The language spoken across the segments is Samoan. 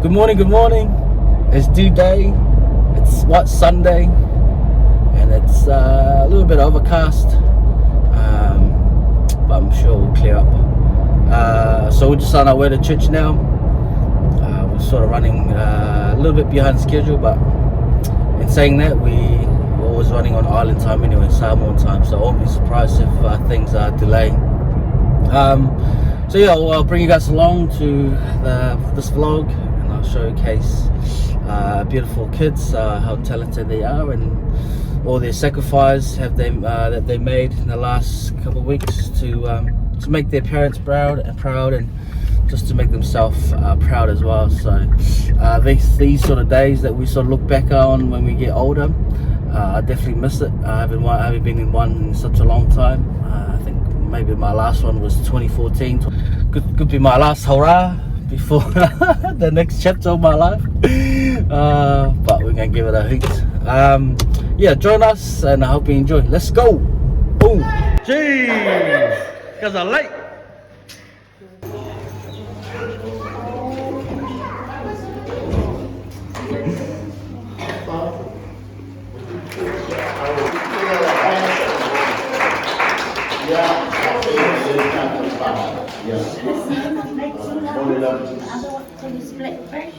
Good morning, good morning. It's D-Day. It's what Sunday, and it's a little bit overcast, but I'm sure we'll clear up. So we're just on our way to church now. We're sort of running a little bit behind schedule, but in saying that, we're always running on island time anyway, Samoan time, so I won't be surprised if things are delaying. So yeah, I'll bring you guys along to this vlog, and I'll showcase beautiful kids, how talented they are, and all their sacrifice have they that they made in the last couple of weeks to make their parents proud and just to make themselves proud as well. So these sort of days that we sort of look back on when we get older, I definitely miss it. I haven't been in one in such a long time. I think maybe my last one was 2014. Could be my last hurrah before the next chapter of my life. But we're gonna give it a hoot. Yeah, join us and I hope you enjoy. Let's go. Boom. Jeez, guys are late. Can you split first?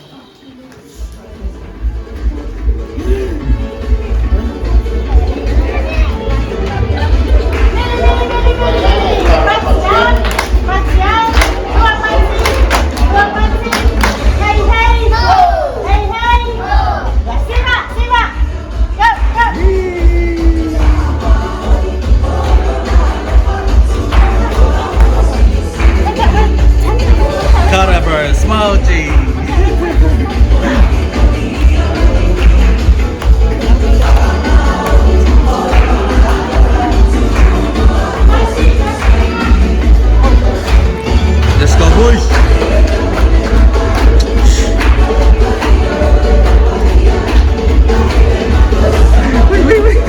Hey, hey! Hey, hey! Sima, Sima! Go, go! Kara bro, smile G. Let's go, boys. Wait, wait, wait.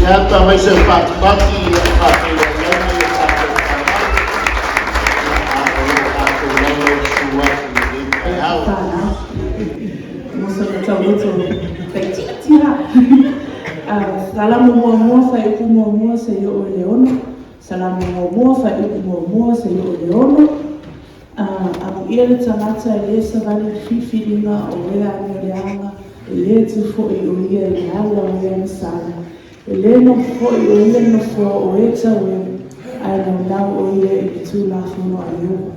Ia ta mai se patipati ia faapea lava ia tatou fanau. A o lo o tatou lava o susu atu i lenei taeao. Whānau. Mo sa ka tau roto whaititia. Salamo muamua fuaiupu muamua seia oo i le 6. Salamo muamua fuaiupu muamua seia oo i le 6. Amuia le tagata e lē savali i le filifiliga o e amioleaga, e lē tu foʻi o ia i le ala o e agasala. E lē nofo foʻi o ia i le nofoa o e taueo, ae naunau o ia i le Tulafono a Ieova.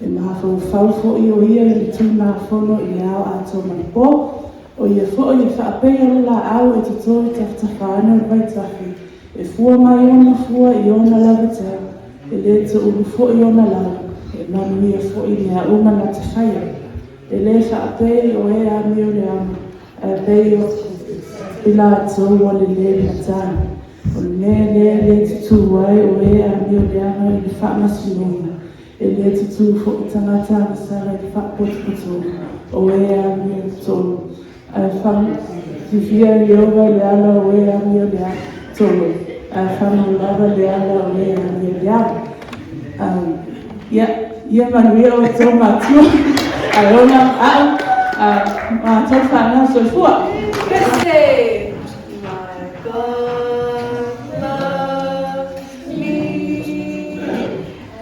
E mafaufau foʻi o ia i le Tulafono i le ao atoa ma le pō. O ia foʻi e faapei o le laau e totō i tafatafa ane o le vaitafe, e fua mai ona fua i ona lava tau, e lē toulu foʻi ona lau, e manuia foʻi mea uma na te faia. E lē faapei o e amioleaga, ae pei o i latou ua lelē matagi. O le mea lea e lē tutū ai o e amioleaga i le faamasinoga, e lē tutū foʻi tagata agasala i le faapotopotoga o e amiotonu. Ae faafifia e Ieova le ala o e amioleaga tonu, ae faamau lava le ala o e amioleaga. Ia, ia manuia outou matua, ae ola au, matou fanau soifua. Say, my God loves me,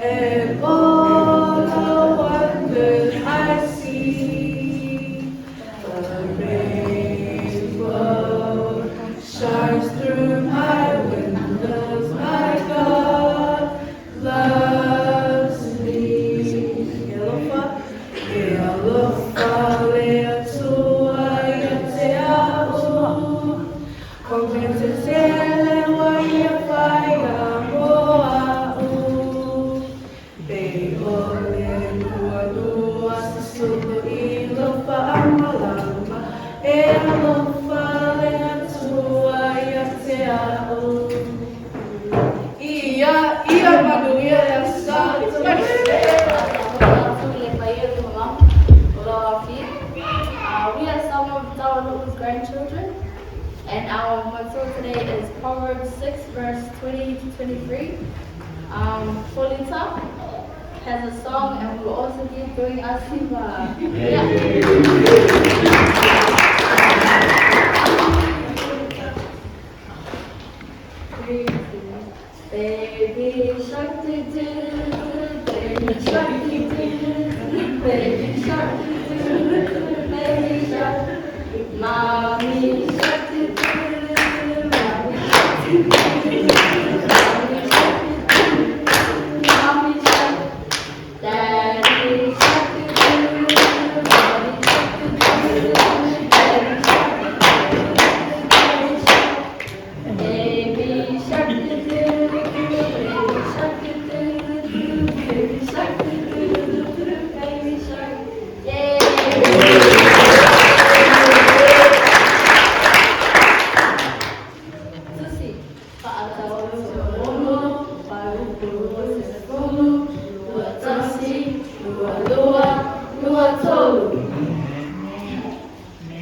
and all the wonders I see. The rainbow shines through my windows. My God loves me. E alofa, e alofa le Atua. Fa'atauanu'u's grandchildren. And our matua today is Proverbs 6, verse 20 to 23. Polita has a song, and we will also be doing our siva. Yeah. Three, two. Baby shark doo doo doo, baby shark doo doo doo, baby shark doo doo doo, baby shark. Mommy shark doo doo doo, mommy shark doo doo doo, mommy shark doo doo doo, mommy shark. Daddy shark doo doo doo, daddy shark doo doo doo, daddy shark doo doo doo, daddy shark. Baby shark doo doo doo, baby shark doo doo doo, baby shark doo doo doo, baby shark. Yay! Tusi, fa'atauanu'u ono, fa'aupu 20, 21, 22, 23.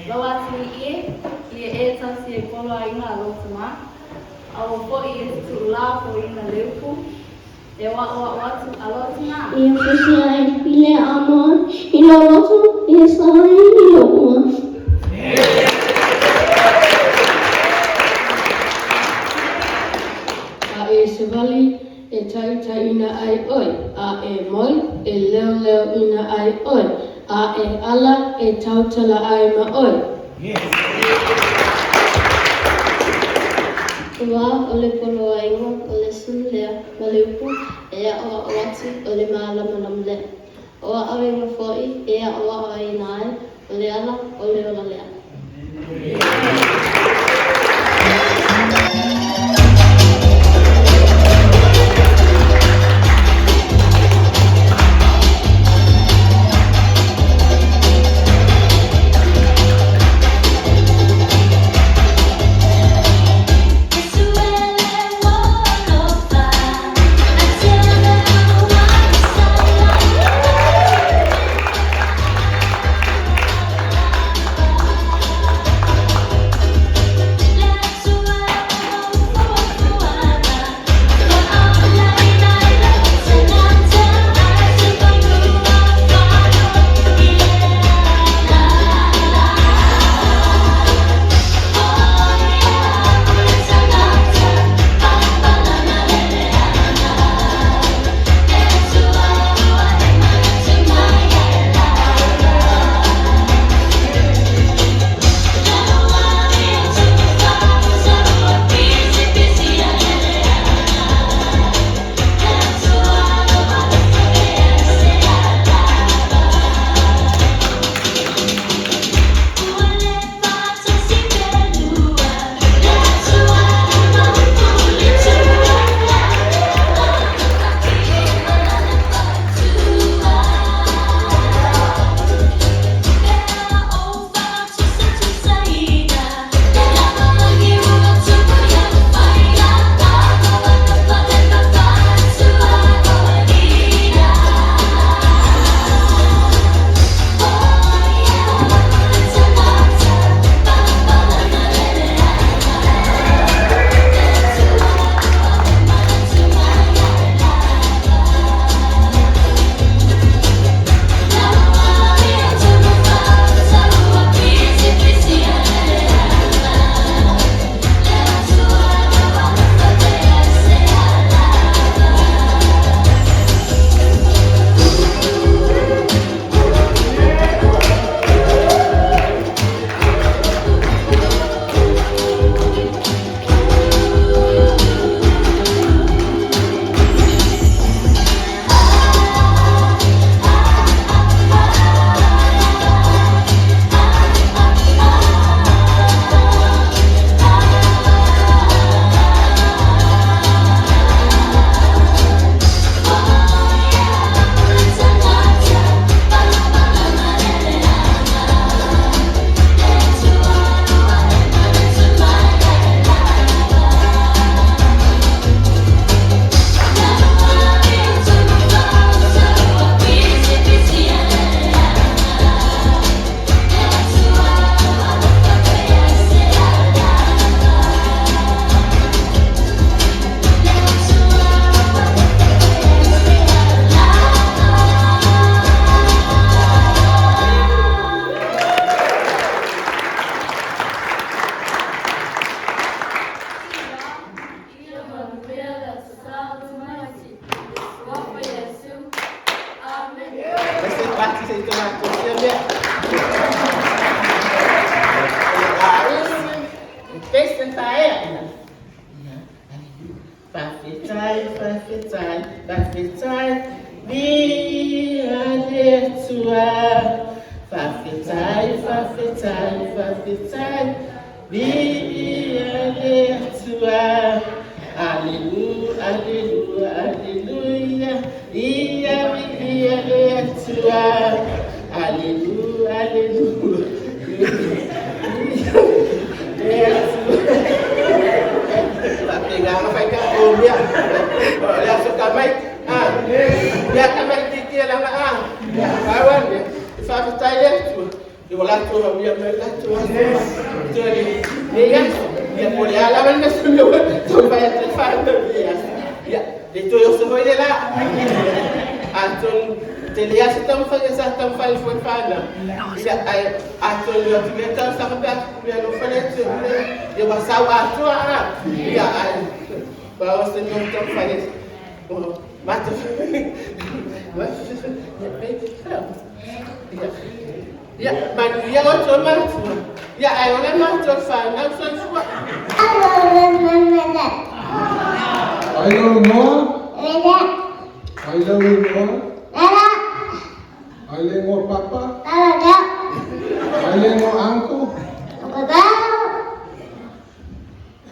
Lo atu i e, i e tasi e polo a ina a lo tama. A o fo'i e tu'u la fo ina leupu. E wa o atu a lo tama. Ia fusi ai i le amoa i lou loto ia sao ai i lou ua. A e sewali e taʻitaʻina ai ʻoe, a e moe e leoleoʻina ai ʻoe, a e ala e tautala ai ma ʻoe. Ua o le poloaiga o le sulu lea ma le upu e aʻoaʻo atu o le mālamalama lea. O aʻawiga foʻi e aʻoaʻo aina ai o le ala o le ola lea. Faafetai, faafetai, viia le Atua. Faafetai, faafetai, faafetai, viia le Atua. Aleluia, aleluia, aleluia, ia viia le Atua. Aleluia, aleluia, le Atua. Faapena fai ka o mea. O le aso ka mai. Ah, ia ka mai ti ti la ah. Ia kawan ya. Faafetai le Atua. I o latou mea mai latou aso. Tu le le ia. Ia po le ala mai na su le tu vai te fa ia. Ia, le tu yo se foi le la. Atonu te le aso tam fa sa tam fa foi fa na. Ia ai atonu yo te tam sa ka pa ia no fa le tu. Ia wa sa wa tu a. Ia ai. Ba wa se no tam fa le. Oh, mata. Ia. Ia, manuia o to matu. Ia ai o le matu fa na so fua. Ai lau ngoa? Ai lau ngoa? Ai le ngoa papa? Ai le ngoa uncle?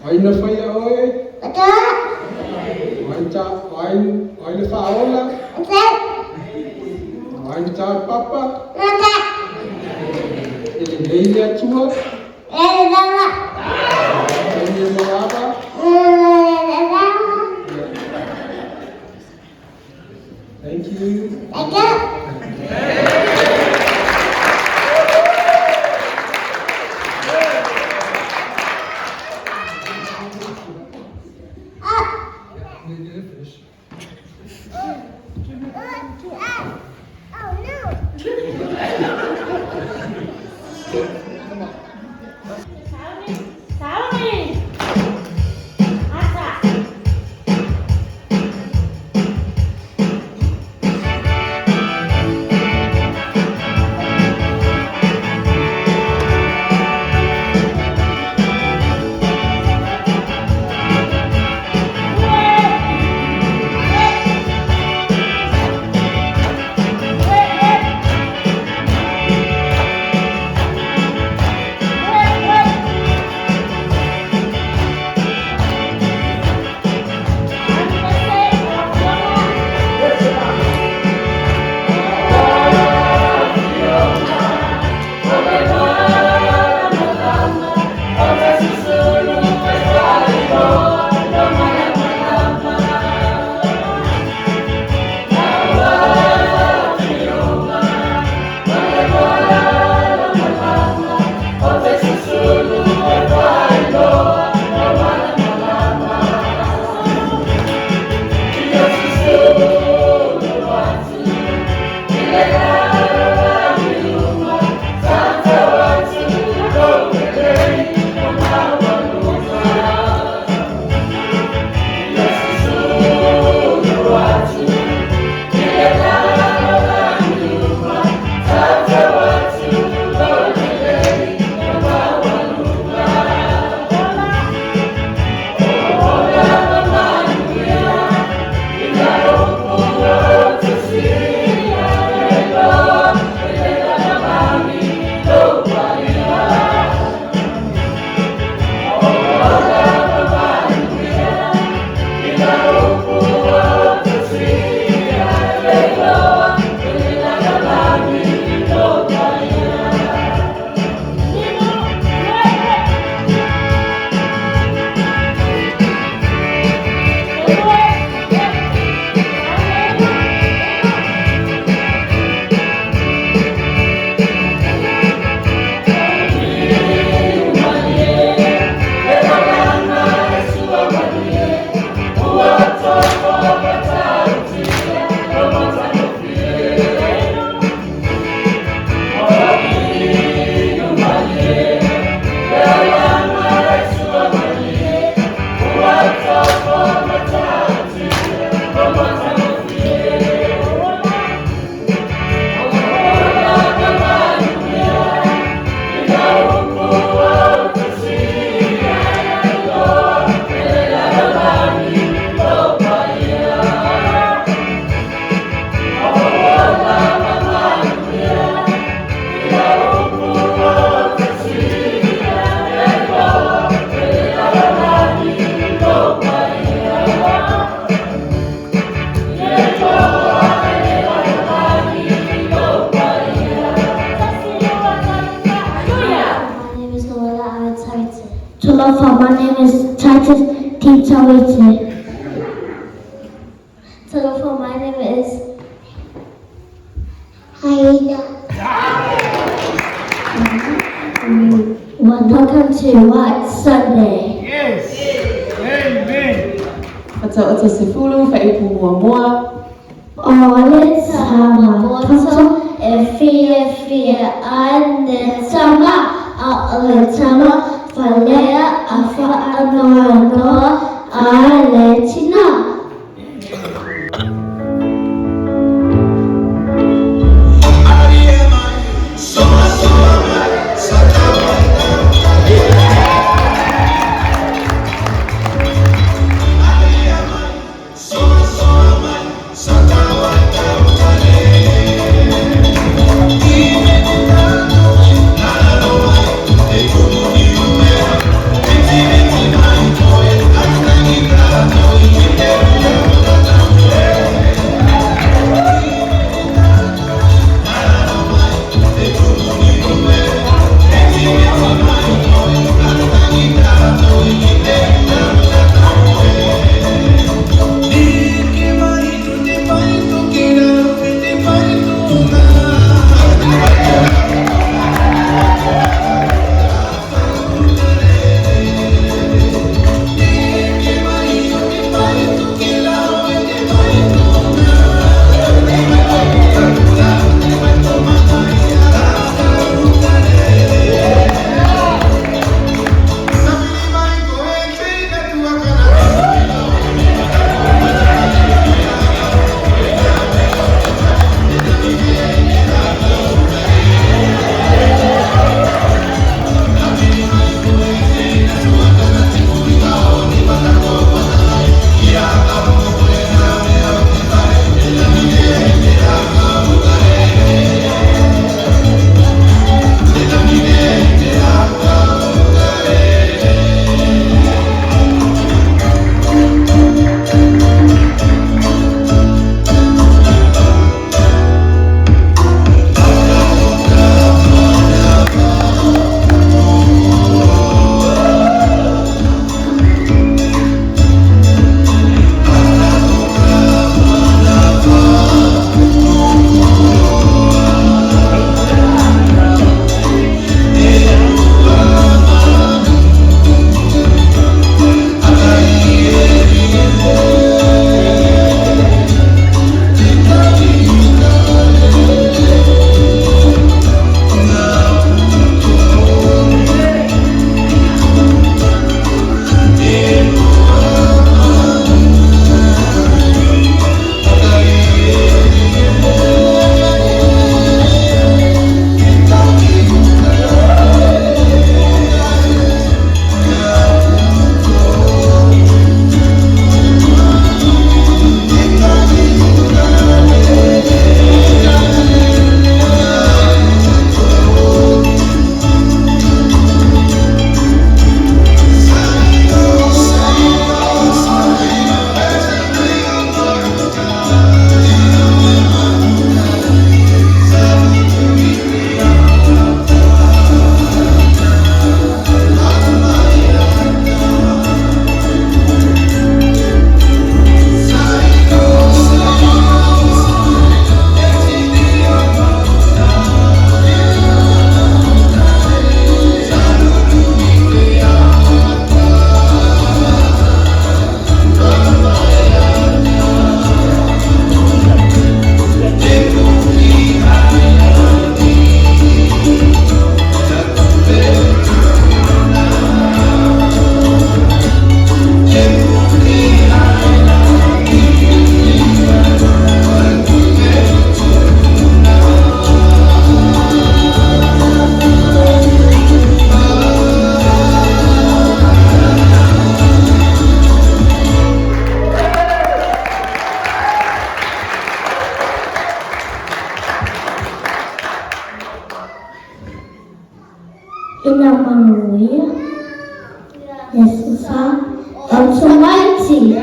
Ai na whaia oe? Ai ta, ai, ai le whaola? Ai ta papa? E le nei le atua? E le moaba? Thank you. Fish. Sauni. Ata. Talofa, my name is Titus Titawiti. Talofa, my name is Haida. Welcome to White Sunday. Yes. Amen. Fatauta sefulu, faaiupu muamua. O le tama poto e fiafia ai le tama, a o le tama falea a faanoanoa ai le tina. Ina manuia, le sa o tamaiti.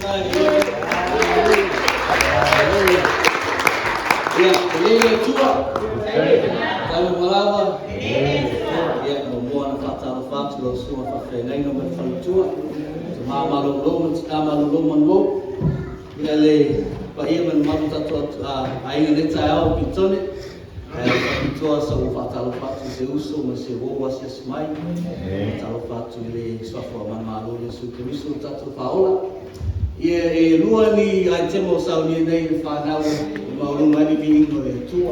Haleluya. Ia, e le Atua. Tau malava. Ia, muamua ona faatalofa atu lau susuga faafeagaiga ma le faletua. Tama malolo ma tina malolo manuo. Ia le paia ma le mamalu o tatou aiga i lenei taeao o Pitone. Ae faapitoa sa ou faatalofa atu i se uso ma se uo ua asiasi mai. Faatalofa atu i le suafa o manumalo o Iesu Keriso lo tatou Faaola. Ia e lua ni aitema o saunia nei i le fanau e maualuga ai le viiga o le Atua.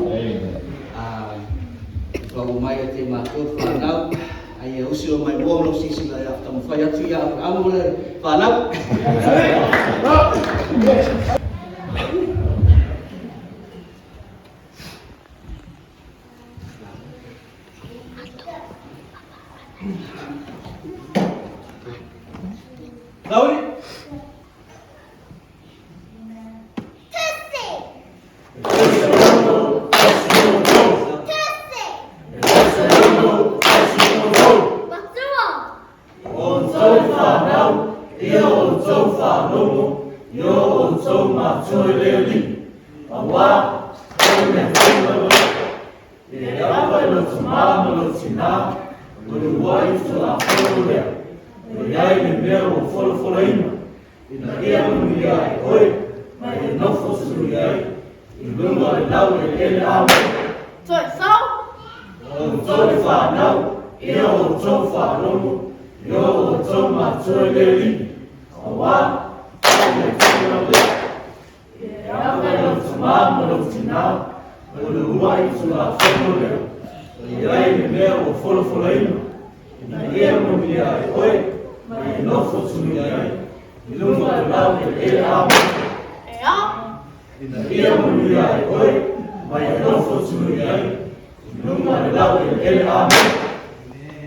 Faauu mai ia te matou le fanau, a ia usi o mai mua ma lau silasila ia taumafai atu ia Aperamo le fanau. Lauli.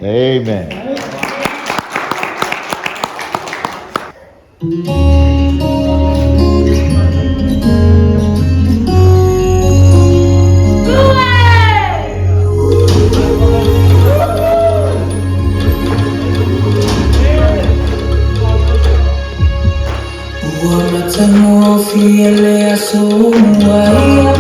Amen. Ua matagofie le aso ua ia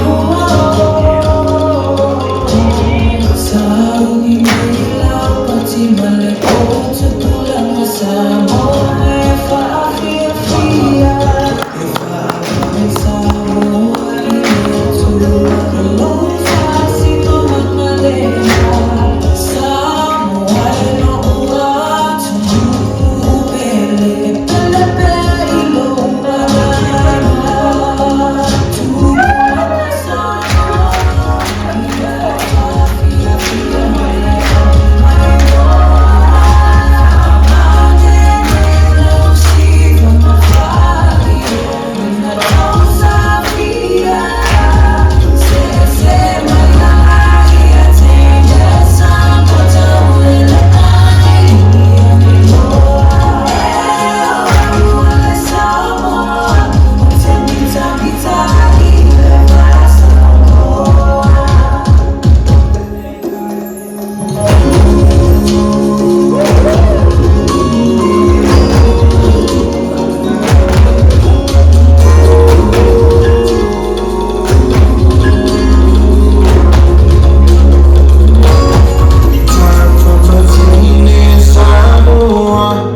Sauni mai lau pati ma le potu tupulaga Samoa e faafiafia E faavae Samoa i le Atua O lou faasinomaga lea Samoa e lou atunuu pele E pele pea i lou agaga Tupulaga Samoa Ia e faafiafia mai e aumai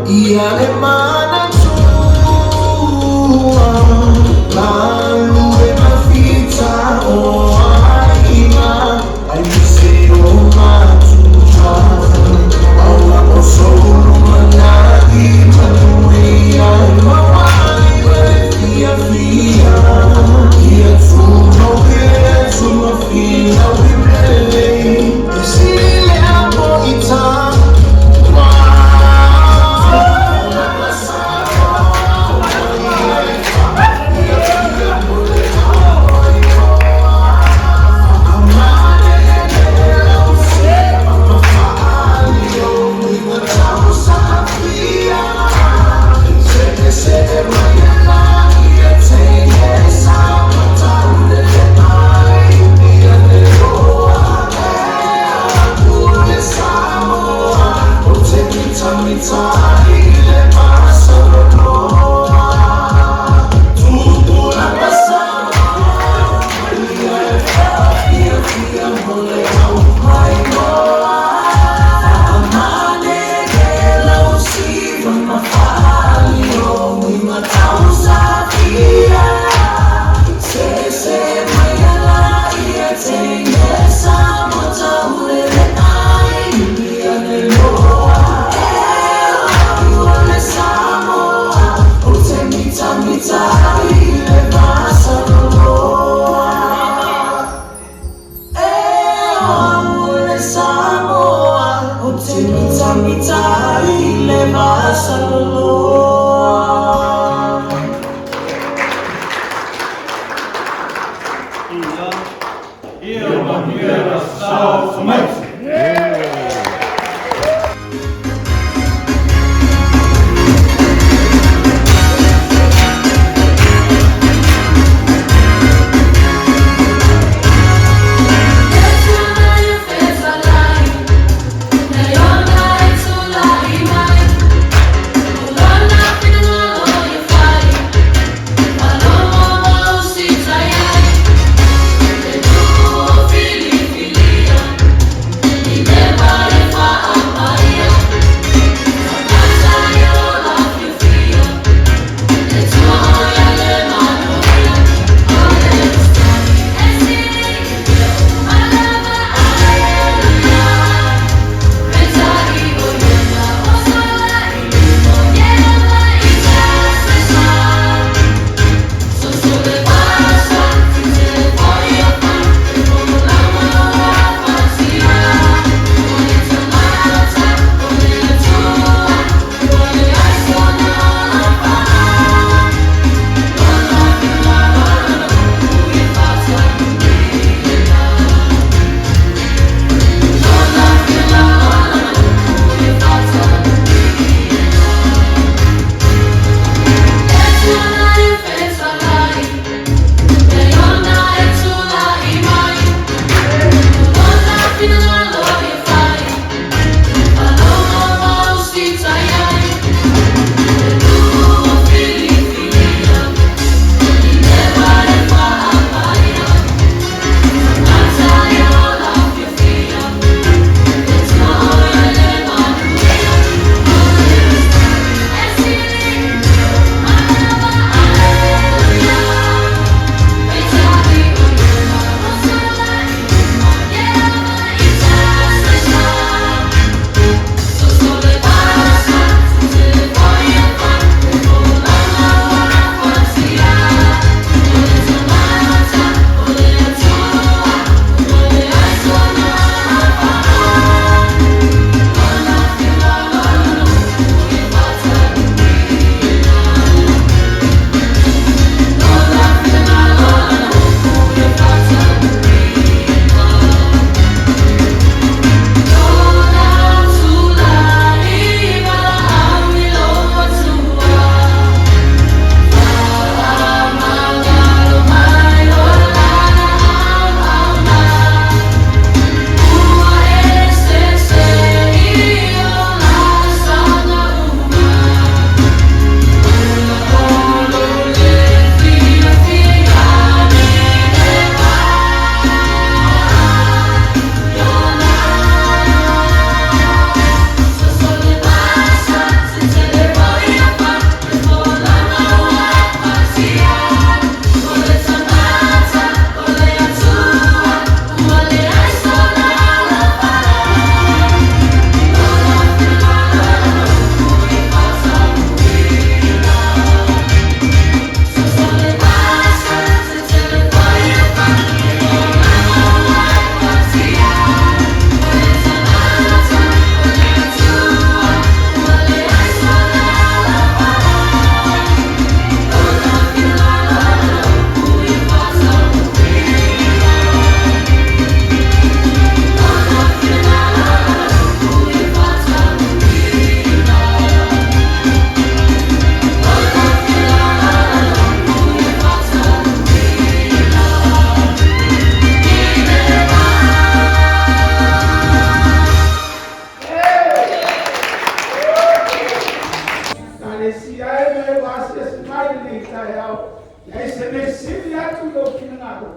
Ia le manatua Lalu e mafita o aiga Aemaise o matua Aua o sou managi manuia Maua ai ma le fiafia Ia tuno e tumafina wimele E sile a mo ita Samoa. Peitai le masaloloa. Ia manuia le Aso Sa o Tamaiti. Kalesia e me ua asiasi mai lenei taeao, leai se mea sili atu i lou finagalo,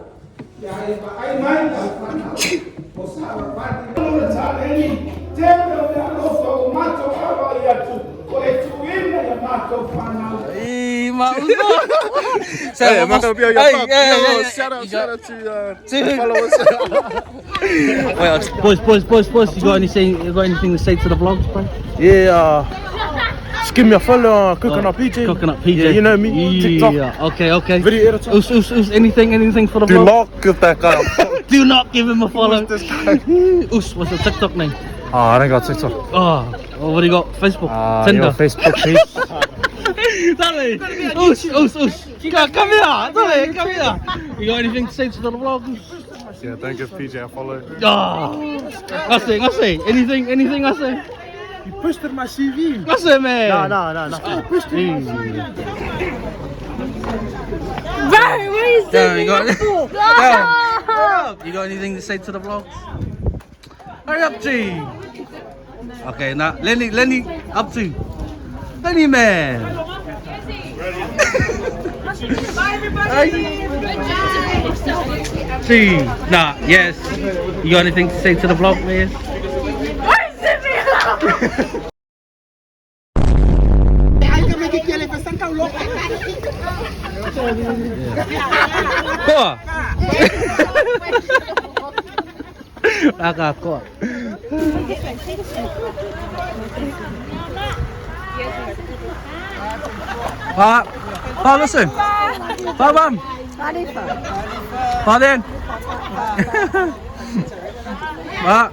ia e vaai mai lau fanau o savavali. O le taleni tele o le alofa ua matou vaavaai atu o e tuuina ia matou fanau. Hey, am I gonna be on your hey, pub? Hey, Yo, hey, shout out, shout out to to followers. Wait, boys, boys, boys, boys, you got anything? You got anything to say to the vlogs, bro? Yeah, just give me a follow on Coconut oh, PJ. Coconut PJ. Yeah, you know me. Yeah, TikTok. Okay. Video editor. Us, anything for the Do vlog? not give that guy a follow. Do not give him a follow. Who's this guy? Us, what's your TikTok name? Oh, I don't got TikTok. Oh. Oh, what do you got? Facebook, Tinder. Your Facebook page. Dale. Us, us, us. Come here. Dale, come here. You got anything to say to the vlog? Yeah, don't give PJ a follow. Ah. Ngase, ngase. Anything, anything, ngase? You posted my CV. Ngase, man. No. Bro, what are you Damn, you got, for? Damn. You got anything to say to the vlog? Hurry up, G. Okay, now Lenny, Lenny, up to Lenny, man. Bye, everybody. G. Nah, yes. You got anything to say to the vlog, man? Koa. Aka koa. Pa, pa listen. Pa bam. Pa then. Pa.